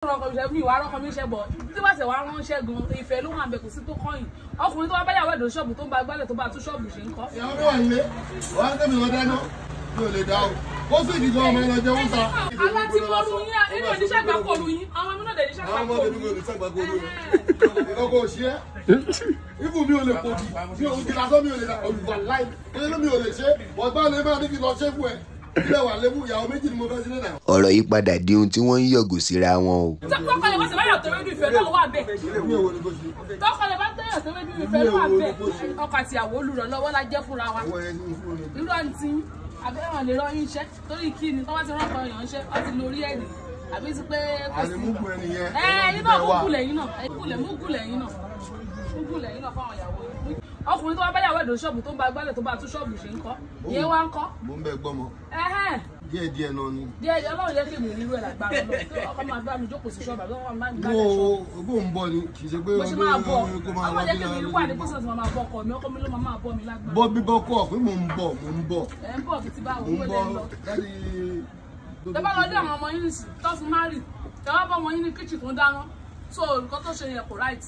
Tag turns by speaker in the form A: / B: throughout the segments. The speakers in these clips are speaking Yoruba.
A: Rọkọ mi ṣe mi ìwà rọkọ mi ṣe bọ̀ tí wàá ṣe wàá ránṣẹ́ gan, ìfẹ́ ló wà bẹ̀, kò sí tó kọ́yìn. Ọkùnrin tó bá bá yàwó ẹ̀dọ̀ ṣọ́ọ̀bù tó ń bá gbálẹ̀, tó bá tún ṣọ́ọ̀bù ṣe ń kọ́.
B: Ìyàwó mi wà nílé, wọ́n á tẹ̀mí lọ dáná, mi ò lè dá o. Ó sì di gan ọmọ ẹ lọ jẹun ta.
A: Aláti mọ́rú yín inú oníṣẹ́ gbà kọlu yín, àwọn ọmọ náà dẹ̀ níṣẹ́
B: Àwọn
A: gbà
B: ọmọ
A: kọlu.
B: tèmi kò ní sàgbà kó lóore. Ìkọ́kọ́ ò ṣe é. Ibù mi ò lè pòdì, mi ò kí lásán, mi ò lè dá olùwà láì. Kí ló mi ò lè ṣe? Bọ̀dá lè máa ní kí lọ ṣe fún ẹ. Ilé wà lébù, ìyàwó méjì ni mo fẹ́ sílé náà.
C: Ọ̀rọ̀ yìí padà di ohun tí wọ́n ń yọ̀gò síra wọn o.
A: Tọkọlẹ̀ bá ṣe bá yàtọ̀ rédíò, ìfẹ́ náà wà bẹ́ẹ̀.
B: Mi ò wò ní kó ṣe.
A: Tọkọlẹ̀ bá tẹ̀yàn tó rédíò, ìfẹ́ ló wà bẹ́ẹ̀. Ọkọ àti ìyàwó olùrànlọ́wọ́ la jẹ́ fúnra wa.
B: Owó ẹ ní fún mi.
A: Irú àǹtí abẹ́rẹ́ lè rán yín iṣẹ́ torí kí ni tọ́ bá ti rán kan yàn iṣẹ́, wọ́n ti lórí ẹ̀ ní àbí ti pé kò sí.
B: Àní múkú ẹni yẹn.
A: Ẹ ẹyin náà, múgùlẹ̀ yín náà, múgùlẹ̀ yín náà, múgùlẹ̀ yín náà fáwọn ìyàwó yín. Ọkùnrin tó bá bá yàwó ẹ̀dọ̀ ṣọ́ọ̀bù tó ń bá gbálẹ̀, tó bá tún ṣọ́ọ̀bù ṣe ń kọ́, ìyẹn wá ń kọ́.
B: Mo ń bẹ gbọ́mọ.
A: Ẹhẹ́n.
B: Díẹ̀ díẹ̀ náà ni.
A: Díẹ̀ díẹ̀. Ọlọ́run jẹ́ kí èmi rírú ẹ̀ lágbára lọ, tó ọkọ máa bá mi jókòó sí ṣọ́ọ̀bù àbí ọkọ máa mi
B: Mo
A: gbálẹ̀ ṣọ́ọ̀bù.
B: bó ń bọ̀ ni, kì í ṣe pé
A: Bó ṣe máa bọ̀
B: kó máa
A: ọmọ
B: wá
A: jẹ́
B: bí
A: kí èmi wà ní pósìtì máa bọ́ ọkọ mi, ọkọ mi ló máa bọ́ mi lágbára.
B: Bọ́ bíbọ́ kọ̀ pé mò ń bọ̀, mò ń bọ̀.
A: Ẹ̀ ń bọ̀ fi ti báwo?
B: Mò ń
A: Ó lẹ́
B: bọ̀
A: ń lọ.
B: láti.
A: Tẹ bá lọ dé àwọn ọmọ yín sí tó fi má rì, tẹ wá bá ọmọ yín ní kíchìn tó ń dáná, so nǹkan tó ṣe yẹn kò right,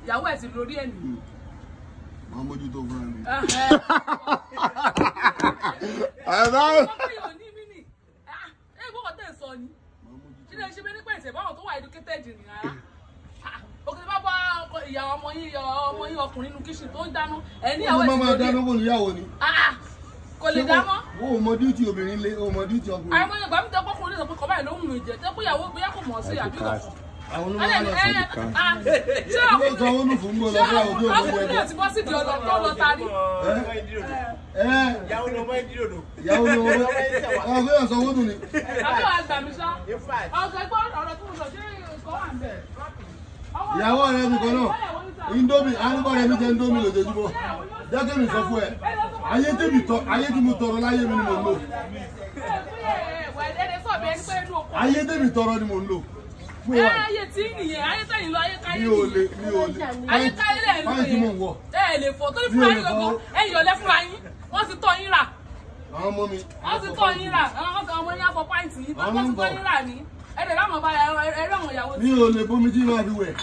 A: ìyàwó ẹ̀ ti lórí ẹ̀ nìyí.
B: Màá mójútó fúnra mi.
A: Ọkọ yóò ní mí nì ẹ gbọ́dọ̀ tẹ̀ sọ ni kí lè ṣe bẹ́ẹ̀ nípa ìṣẹ̀ báwọn tó wà educated ní rárá. Òkè tí bá bá ìyàwó ọmọ yín, ọmọ yín ọkùnrin nínú kíchìn tó ń dáná, ẹ̀ níyàwó
B: Ó
A: ẹ̀
B: máa
A: ti
B: máa
A: lórí
B: dáná
A: ẹ̀.
B: fún ìyàwó ni.
A: Kò lè dá mọ́.
B: Wo ò mọ duty obìnrin lé, o mọ duty ọkùnrin.
A: Àìmọye ìgbà mi tẹ́ pọ́kùnrin lè sọ pé kọ́ báyìí ló ń mú ìjẹ́ tẹ́ pé ìyàwó bóyá kò mọ̀ sí àbí kọ̀ọ̀kan.
B: Àwọn ló máa ń lọ sí.
A: Ṣé
B: Ilé ìtọ́ owó nù fún gbọ́dọ̀ fún àwọn òbí òbí
A: ọkùnrin náà ti bọ́ sídìí ọlọ tó lọ tarí?
B: Ẹ
D: Ìyàwó ni ọmọ ìdílòdò.
B: ìyàwó ni owó ẹ ọgbẹ́ yẹn sọ owó nù ni.
A: Àbí wàá gbà mí sá ọ̀gá ẹgbẹ́ ọ̀rọ̀ tí mo sọ, ṣé nǹkan wà ń bẹ̀?
B: Ìyàwó rẹ mi kan náà, indomie arúgbó rẹ mi jẹ indomie lójoojúmọ́. Jẹ́ kí mi sọ fún ẹ, ayé tèmi tọ, ayé tí mo tọrọ láyé mi ni mò ń lò. Ayé tèmi tọrọ ni mò ń lò. Fún wa
A: Ayé tí nìyẹn, ayé tẹ̀yìn lọ, ayé káyé
B: mi ò lè
A: nìyẹn.
B: Mi ò lè.
A: Ayé káyé lẹ̀ ń lò.
B: Báyìí tí mò ń wọ̀.
A: Ẹ lè fọ torí fúnra yín gangan, ẹ yọ̀lẹ́ fúnra yín, wọ́n ti tọ́ yín rà.
B: Àwọn ọmọ mi.
A: Wọ́n ti tọ́ yín rà, àwọn ọmọ yín á fọ pàǹtì yín, wọ́n ti tọ́ yín rà ní ẹ̀rẹ̀ láwọn bá ẹ̀rọ àwọn ìyàwó.
B: Mi ò lè bomi tí máa fi wẹ̀.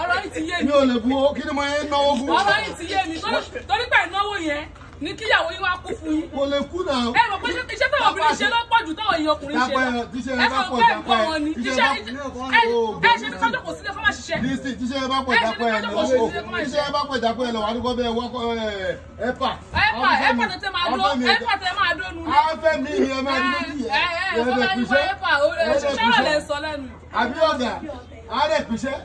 A: Ọ̀rọ̀ yìí ti yé
B: Mi
A: mi.
B: ò lè bu owó, kí ni mo yẹn náwó fún?
A: Ọ̀rọ̀ yìí ti yé mi, torí pé ìnáwó yẹn ní kíyàwó yín wá kú fún yín.
B: Kò lè kú náà.
A: Ẹ rò pé iṣẹ́ táwọn obìnrin ṣe ló pọ̀ jù táwọn èèyàn ọkùnrin ṣe
B: Dápẹ́
A: lọ.
B: tíṣẹ́
A: Ẹ
B: ẹ bá
A: kàn
B: pọ̀
A: pé
B: dápẹ́
A: nǹkan wọn ni
B: tíṣẹ́
A: iṣẹ́
B: bá
A: ẹ ṣe ní kájọ kò sílé kó má ṣiṣẹ́.
B: Lísì tíṣẹ́ ẹ bá pọ̀
A: Ẹ ṣe
B: dápẹ́
A: ní
B: ẹ
A: kájọ
B: lọ.
A: kò sílé kó má
B: Tíṣẹ́ ẹ bá pọ̀ dápẹ́ ẹ lọ, wà á dúkọ́ bẹ́ẹ̀ wọ́kọ́ ẹ̀pà.
A: Ẹ̀pà ẹ̀pà tètè máa dó, ẹ̀pà tètè máa dó nulẹ̀.
B: Afẹ́ mi ni ẹ máa di méjì
A: Ẹ
B: ẹ.
A: ẹ ẹ bá ní wọ́n ẹ̀pà ṣọ́rọ̀ lẹ̀ sọ lẹ́nu.
B: Àbí ọ̀gá, àárẹ̀ pìṣẹ́.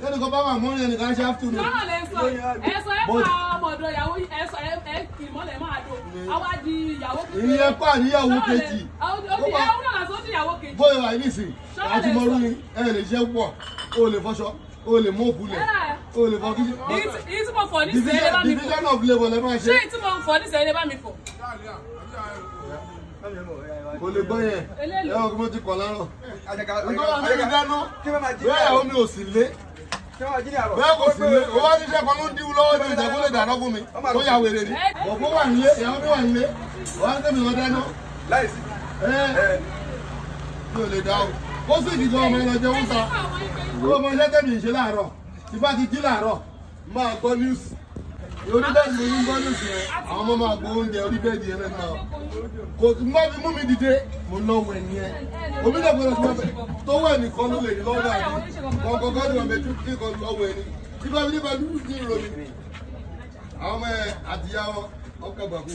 B: Lẹ́nu kan bá wà mọ́rin ẹnìkan ṣe afternoon.
A: Lọ́rọ̀ lẹ̀ sọ, ẹ sọ ẹ̀pà ọmọ ọ̀dọ̀ ìyàwó, ẹ sọ ẹ kì í mọ́lẹ̀ máa dó àwa di ìyàwó kékeré.
B: Ìyẹn kọ́ àníyàwó kejì.
A: Ó náà sọ di ìyàwó kejì.
B: Bóyá wà nísìn, àti mọ́rú ni ẹ lè ṣe pọ̀, o lè fọṣọ, o lè mú òkú lẹ̀, o lè fọ kíṣì.
A: Èyí tí mo fọ̀ nísìnyí ẹ bá mi fọ̀.
B: Division of labour lẹ máa
A: Ṣé
B: ṣe.
A: èyí tí mo fọ̀ nísìnyí ẹ bá mi fọ̀?
B: Kò lè gbọ́ yẹn.
A: Eléèlò.
B: Ẹ wọ́n kí mo ti kọ̀ lárọ̀. Nítorí àwọn ẹni dáná, bẹ́ẹ̀ ìyàwó mi ò sì lé. Bẹ́ẹ̀ kò sí lé, o wá níṣẹ́ kan ló ń díwú lọ́wọ́ ní ìjà kó lè dáná fún mi, tó yà wèrè ni. Bọ̀bọ̀ wà nílé, ìyàwó mi wà nílé, wọ́n á tẹ̀mí lọ dáná.
D: Láìsí.
B: Ẹ mi ò lè dá o. Ó sì dìjọ ọmọ ẹ lọ jẹun ta. Ó mọ iṣẹ́ tẹ̀mí ṣe láàárọ̀, tí bá ti jí láàárọ̀, máa gbọ́ news. Orí bẹ́ẹ̀dì mo ní gbọ́ news yẹn, àwọn ọmọ máa gbọ́ oúnjẹ orí bẹ́ẹ̀dì yẹn náà. Kò tí má fi mú mi dìde, mo lọ wẹ̀ nìyẹn. Omi náà gbọ́dọ̀ tí wọ́n fẹ́ tó wẹ̀ nìkan ló lè ní lọ́wọ́ àbí. Kọ̀ọ̀kan kan ní ọ̀bẹ tí kò lọ wẹ̀ ni. Tí bá mi ní pẹ̀lú ní ìròyìn. Àwọn ọmọ ẹ àtìyá wọn, ọkọ̀ gbàgbó.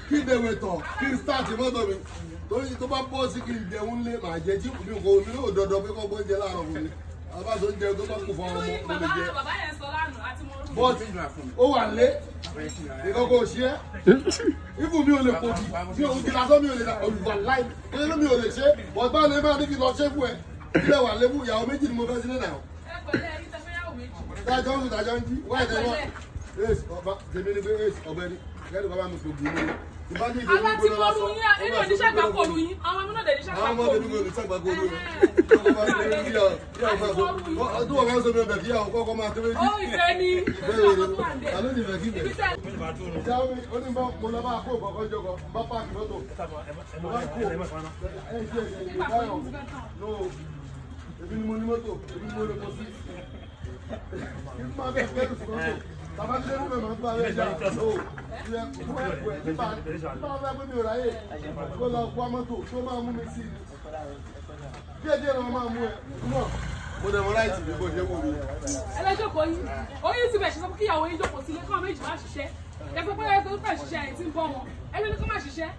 B: Kí n dẹ̀wẹ̀ tọ̀, kí n start mọ́tò mi. Torí tó bá bọ́ sí kí n jẹun lé, màá jẹ tí mi kò mi yóò dandan pé kọ́ gbọ́ oúnjẹ láàárọ̀ fún mi. Àbáṣọ oúnjẹ tó bá kù fún ọmọ mo lè jẹ.
A: Bàbá yẹn sọ lánàá àti mo rú.
B: But ó wà lé, ìkọ́kọ́ ò ṣe é. Ibù mi ò lè pòdì, mi ò kí lásán, mi ò lè dá olùwà láì. Kí ló mi ò lè ṣe? Bọ̀dá lè máa ní kí lọ ṣe fún ẹ. Ilé wà lébù, ìyàwó méjì ni mo fẹ́ sílé náà.
A: Ẹ pẹ̀lẹ́, ẹ̀yin tẹ́ fẹ́ yàwó méjì.
B: Dájọ́ ń sùn, dájọ́ ń jí. Wáyé tẹ́ wọ́n. Ace ọba tèmi ni pé ace ọ̀gbẹ́ni kẹ́ni bàbá mi kò gbé mi.
A: Aláti mọ́rú yín, inú oníṣẹ́ àgbà kò rú yín, àwọn ọmọ náà dẹ̀ níṣẹ́ àgbà kò rú yín. Ó ìfẹ́ ni, ìfẹ́ ọkọ̀ tó wà ń bẹ̀. Ibi tẹ́
B: Èmi ni mo ní mọ́tò, èmi ni mo lè kó sí. Máa bẹ̀ fẹ́rù sí mọ́tò. Tàbá ti lérú mẹ́mọ́ tó bá rẹ̀ jà. Ó yẹ kó ẹ̀kọ́ ẹ̀ nípa bá fẹ́ pé mi ò ráyè. Kó lọ kó mọ́tò tó máa mú mi sí i. Díẹ̀ díẹ̀ ló máa mú ẹ. Mo dẹ̀ mọ láìsí bí kò ṣe wò mí.
A: Ẹlẹ́jọ̀kọ̀ yín, oyin ti bẹ̀ ṣe sọ pé kíyàwó yín jókòó sílé kọ́ méjì má ṣiṣẹ́. Ẹ sọ pé ẹ tó fẹ́ ṣiṣẹ́ ẹ̀ tí ń bọ́ wọn. Ẹ ló ní kó má ṣiṣẹ́.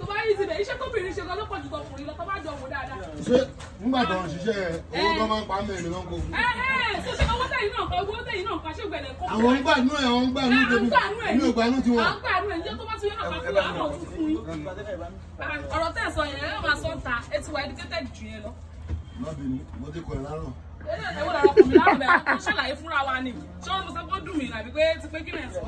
A: Tó bá yí ti bẹ̀, iṣẹ́ tóbìnrin ṣe gan ló pọ̀ ju tọkùnrin lọ, tó bá jọ wò dáadáa.
B: Ṣé nígbà tó ń ṣiṣẹ́ owó tó máa ń pa mẹ́rin ló ń kó fún?
A: Ṣé owó tẹ̀yìn náà kan, owó tẹ̀yìn náà kan ṣé gbẹ̀lẹ̀ kó fún?
B: Àwọn ń gbànú ẹ̀, àwọn ń gbànú tèmi. Mi ò gbànú tiwọn.
A: À ń gbànú ẹ̀, ǹjẹ́ tó bá tún yẹ náà kan fún wa, àwọn ò tún fún yín. Ọ̀rọ̀ tẹ̀ sọ yẹn, ẹ máa sọ ń ta, ẹ ti wà educated jù yẹn lọ.
B: Má bínú, mo ti kọ̀ ẹ́ lárùn.
A: Ẹ̀wọ̀n làwọn ọkùnrin lárùn bẹ̀rẹ̀ tó ṣàlàyé fúnra wa ni. Ṣé wọ́n sọ pé ó dùn mí àbí pé ti pé kí lẹ̀ sọ?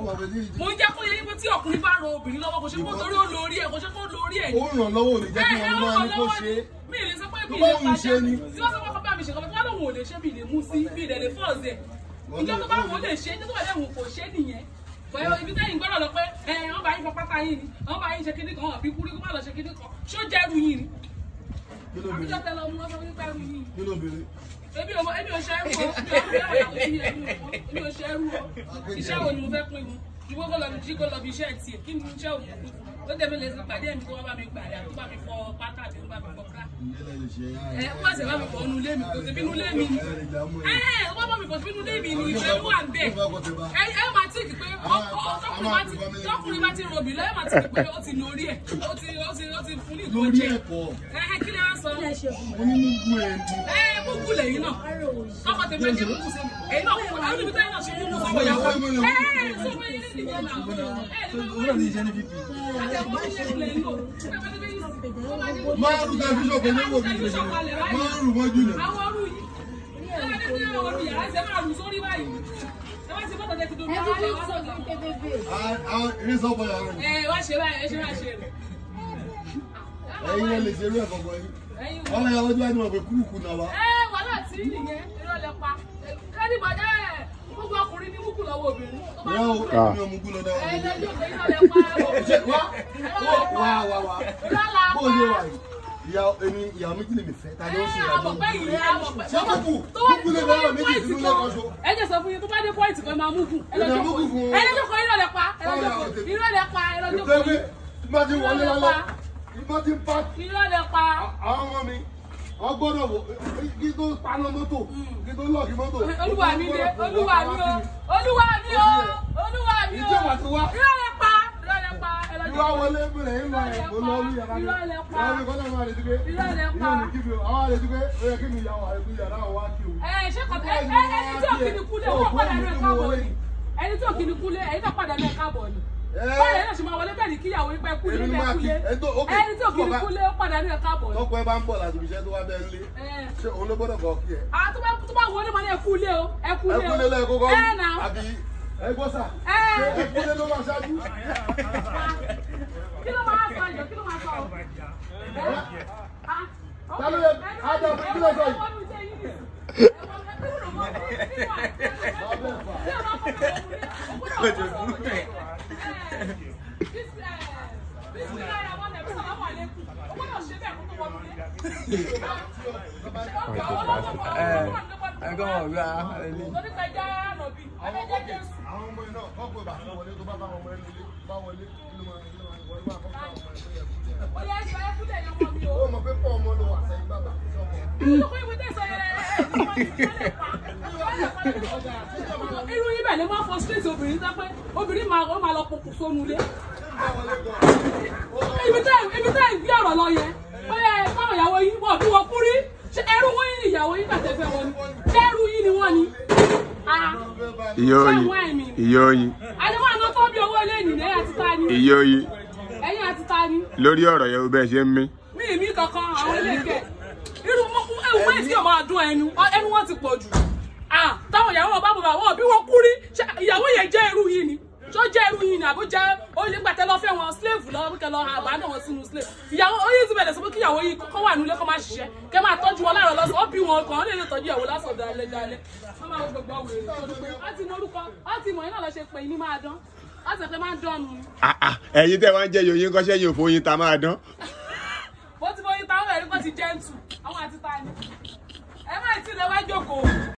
A: Mo ń jẹ́ kó yẹ pé tí ọkùnrin bá ro obìnrin lọ́wọ́ kò ṣe kó torí ó lo orí ẹ̀ kò ṣe kó lo orí ẹ̀.
B: Ó ràn lọ́wọ́ ò ní jẹ́ kí wọ́n máa ní kó ṣe é.
A: Mi ì lè sọ pé mi ì lè pàṣẹ. Tí wọ́n sọ pé bá mi ṣe kọ́ pé wọ́n lòun ò lè ṣe mi lè mú sí mi lè lè fọ́ọ̀sì ẹ̀. Ìjọ tó bá wọn lè ṣe ìjọ tó bá lẹ́wọ̀n kò ṣe nìyẹn. Pẹ̀lú ibi tẹ́yìn gbọ́dọ̀ lọ pé ẹ wọ́n bá yín fọ pátá yín ni wọ́n bá yín ṣe kíní kan àbí kúrí kó má lọ ṣe kíní kan ṣó jẹ́rù yín ni. Àbíjọ́ tẹ lọ mú wọn sọ nípa ẹrù yín.
B: Kí ló béèrè?
A: Èmi ò ṣe ẹrú o, èmi ò ṣe ẹrú o. Iṣẹ́ wo ni mo fẹ́ pín mu? Ìwọ kó lọ bí jí kó lọ bí iṣẹ́ tiẹ̀, kí ni iṣẹ́ òun kú? Ó tẹ̀mí lè pàdé ẹ̀mí kó wá bá mi gbà rẹ̀ àti bá mi fọ pátá àti bá mi fọ bra. Ẹ wọ́n ṣe bá mi fọ inú ilé mi, kò sí bínú ilé mi ni. Ẹ wọ́n bá mi fọ bínú ilé mi ni ìfẹ́ wà ń bẹ̀. Ẹ máa tí kì pé tọkùnrin bá ti robì lọ, ẹ máa tí kì pé ó ti ní orí ẹ̀, ó ti fún ní ìkọ́jẹ́. Ẹ kí lè wá sọ? Ẹ kúkú lẹ́yìn náà. Tọkọ tèmi ẹ ṣe kúkú sí mi. Ẹ̀yin náà kúkú, àwọn ibi táyì náà ṣe kúkú sọ́kọ̀ yàwó. Ẹ sọ fún yín nìyẹn náà.
B: Máa rú tẹlifíṣàn kò ní wò mí. Máa rú mọ́jú ni.
A: Àwọn ọrú yìí. Ẹ bá ti yàrá ṣe máa rú sórí báyìí. Ẹ bá ti bọ́tọ̀ tẹ ti domi ara rẹ̀ wá sọ̀tọ̀.
B: Àwọn ìrísọ́ bọ̀ yàrá rẹ̀.
A: Ẹ wá ṣe báyìí, ẹ ṣe báyìí ṣe rẹ̀.
B: Ẹ̀yin lè ṣe irú ẹ̀ kọ̀ọ̀kan yìí. Wọ́n lè yàwó tí wọ́n ti mọ̀ pé kúrúkù náà wá.
A: Ẹ wàhálà tí nìyẹn, irọ́ lẹ pa. Kẹ́ni bàjẹ́ gbogbo ọkùnrin ní múkù lọ́wọ́ obìnrin.
B: Ìyá o, mi ò mú kú lọ dáwọ́.
A: Ẹ lẹ́jọ́ pé irọ́ lẹ pa.
B: Ṣé wá wá wá wá. Bó o ṣe wà yìí? Ìyá èmi ìyá méjì lè mi fẹ́, ta ni ó ṣe ìyá méjì? Ṣé kúkú? Kúkú lè bá ọ̀rọ̀ méjì sínú lẹ́kọ̀ọ́ ṣo.
A: Ẹ jẹ́ sọ fún yín tó bá dé pọ́ìntì kan máa mú gùn. Ẹ lọ́jọ́ kan irọ́ lẹ pa. Irọ́ lẹ pa. Ẹ lọ́jọ́ kan.
B: Ìgbà tí wọlé lálẹ́, ìgbà tí ń pa.
A: Irọ́ lẹ pa.
B: Àwọn ọmọ mi wọ́n gbọ́dọ̀ wò kí tó paná mọ́tò kí tó lọ́ọ̀kì mọ́tò.
A: Olúwa mi dé, Olúwa mi o, Olúwa mi o, Olúwa mi o.
B: Ìjọba ti wá.
A: Irọ́ lẹ pa, irọ́ lẹ pa.
B: Ìwà wọlé bẹ̀rẹ̀ ń lọ ẹ̀ kó lọ rí yàrá mi.
A: Irọ́ lẹ pa.
B: Ìyá mi kọ́lá máa retí pé.
A: Irọ́ lẹ pa.
B: Ìyá mi kí mi àwọn àrètí pé ó yẹ kí mi yà wà àrètí yàrá wa kí o.
A: Ẹ ṣé kò ẹ ẹni tí òkìní kúlé ó padà ní ẹ̀ka bọ̀ ni. Ẹni tí òkìní kúlé ẹ̀yin náà padà ní ẹ̀ka bọ̀ ni. Báyọ̀ náà ṣe máa wọlé bẹ́ẹ̀ ni kíyàwó ipẹ́ kúlé bẹ́ẹ̀ kúlé. Ẹni tí òkìní kúlé ó padà ní ẹ̀ka bọ̀ ni.
B: Tọ́pọ̀ ẹ bá ń bọ̀ láti ibi iṣẹ́ tó wá bẹ́ẹ̀ lé. Ṣé òun ló gbọ́dọ̀ kọ́ kí ẹ?
A: Tó bá wọlé máa ní ẹ kúlé o, ẹ kúlé o.
B: Ẹ kúlé lẹ́ẹ̀kọ́ kọ́ àbí ẹ gbọ́ sà. Ẹ kúlé ló máa ṣáájú.
A: Kí ló máa sọ ìjọ? Kí ló máa sọ?
B: Ta ló yẹ Adam kí ló sọ yìí? Àwọn ọmọ iná kọ́kọ́ ìbá tí wọlé tó bá bá ọmọ ẹni lé bá wọlé kí ló máa wọlé bá kọ́kọ́ ọmọ ẹni lé. Ó mọ̀ pé pọ̀ ọmọ ló wà sẹ́yìn bàbá sọ́kọ̀.
A: Irú yín bẹ́ẹ̀ lè máa frustrate obìnrin tó pé obìnrin máa lọ pokùn sónú ilé. Ibi tẹ́ ìgbé ọ̀rọ̀ lọ yẹn, pé káwọn ìyàwó yín wọ̀ bí wọ́n kú rí. Ṣé ẹrú wọ́n yín ni ìyàwó yín gbàtẹ́ fẹ́ wọn ni? Ṣé ẹrú yín ni wọ́n ni?
C: Ìyá oyin, ìyá oyin.
A: Àdéhùn àná tó bí owó ilé ìnìyàn ẹ̀yìn àti ta ni.
C: Ìyá oyin.
A: Ẹ̀yìn àti ta ni.
C: Lórí ọ̀rọ̀ yẹn o bẹ́ẹ̀ ṣe ń mí.
A: Mi ì mí kankan àwọn ilé ìkẹ́. Irú ewu ẹ̀ tí yóò máa dún ẹnu, ẹnu wọn ti pọ̀ jù. Táwọn ìyàwó bá bàbá wọn bí wọ́n kú rí, ìyàwó yẹn jẹ́ irú yìí ni. Tó jẹ́ irú yìí ni àbó jẹ́ ó lè gbàtẹ́ lọ fẹ́ wọn slave lọ kẹ́ lọ àbádọ́ wọn sínú slave. Ìyàwó ó yìí ti bẹ̀rẹ̀ sọ pé kíyàwó yìí kọ́ wà nílé kó máa ṣiṣẹ́ kẹ́ máa tọ́jú wọn láàárọ̀ lọ́sàn-án ó bí wọn kàn án lè lè tọ́jú ìyàwó lásán dalẹ́ dalẹ́. Wọ́n máa gbogbo wèrè tó dúpẹ́. Wọ́n ti mọ orúkọ, wọ́n ti mọ̀ iná lọ ṣe pé ní máa dán. Wọ́n ti pé máa ń dánnu ni.
C: Ah, ah, ẹ̀yin tẹ́ wá ń jẹ́ yòóyìn kọ́ṣẹ́ yìí òfò yín ta máa dán.
A: Bó ti fọyín táwọn ẹ̀rí kan ti gentle, àwọn àti ta ni. Ẹ má tí lè wá jókòó.